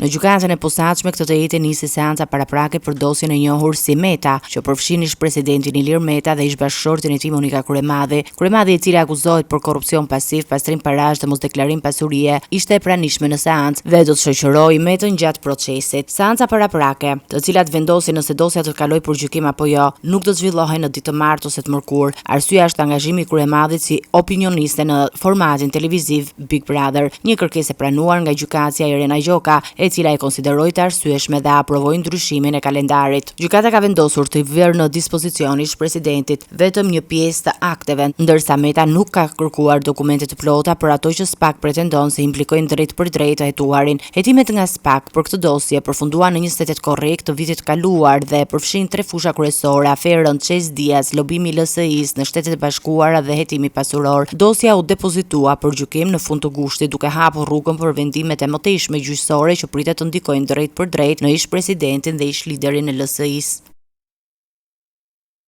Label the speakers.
Speaker 1: Në Gjykatën e Posaçme këtë të enjte nisi seanca paraprake për dosjen e njohur si Meta, që përfshin ish-presidentin Ilir Meta dhe ish-bashkëshorten e tij Monika Kryemadhi. Kryemadhi e cila akuzohet për korrupsion pasiv, pastrim parash dhe mosdeklarim pasurie, ishte e pranishme në seancë dhe do të shoqërojë Metën gjatë procesit. Seanca paraprake, të cilat vendosin nëse dosja do të kalojë për gjykim apo jo, nuk do të zhvillohen në ditë të martë ose të mërkurë. Arsyeja është angazhimi i Kryemadhit si opinioniste në formatin televiziv Big Brother, një kërkesë e pranuar nga gjykatësja Irena Gjoka, e cila e konsideroi të arsyeshme dhe aprovoi ndryshimin e kalendarit. Gjykata ka vendosur t'i vërë në dispozicion ish-presidentit vetëm një pjesë të akteve, ndërsa Meta nuk ka kërkuar dokumente të plota për ato që spak pretendon se implikojnë drejtpërdrejt të hetuarin. Hetimet nga spak për këtë dosje përfunduan në 28 korrik të vitit të kaluar dhe përfshijnë tre fusha kryesore, aferën Chase Diaz, lobimi i LSI-së në Shtetet e Bashkuara dhe hetimi pasuror. Dosja u depozitua për gjykim në fund të gushtit, duke hapur rrugën për vendimet e mëtejshme gjyqësore që pritet të ndikojnë drejtpërdrejt në ish-presidentin dhe ish-liderin e LSI-së.